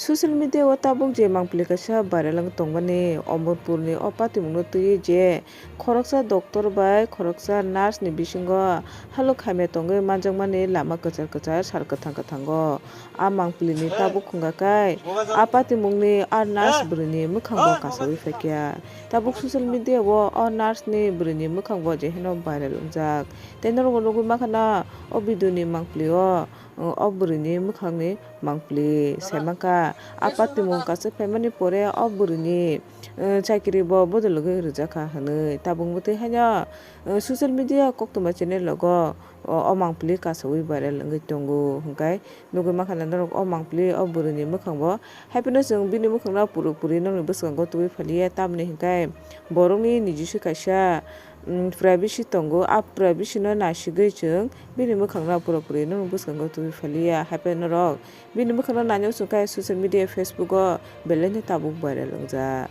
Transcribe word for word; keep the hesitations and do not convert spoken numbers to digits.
Social media o tabuk je mangpili kaisa viral wng tongmani, Omorpurni o patimungno twiwi je khoroksa doctor bai khoroksa nurse ni bisingo halok hamya tongwi manjakmani lama kwchar kwchar sal kwthang kwthango. A mangpilini tabuk khungkakai a patimungni a nurse bwrwini mwkhango kasawi phaikha. Tabuk social media o o nurse ni bwrwini mwkhango je hino viral wngjak. Tei norokbo nugwi mankha na o video ni mangpili o o bwrwini mwkhangni mangpili saimankha. A patimung kasawi phaimani pore o bwrwini, eh, chakiri bo bodologwi rwjakha hwnwi. Tabuk mwtwi haino, eh, social media koktwma channel rogo o, o mangpili kasawi viral wngwi tongo hwnkhe nugwi mankha na norok o mangpili o bwrwini mwkhango. Haiphano chwng bini mwkhangno puro puri nokni bwskango twiwi phaliya, tamni hwnkhe borokni nijisi kaisa, mm, privacy tongo. A privacy no naisigwi chwng bini mwkhangno puro puri nokni bwskango twiwi phaliya. Haiphano norok bini mwkhangno nainwi chwng khe social media, Facebook o belai no tabuk viral wngjak.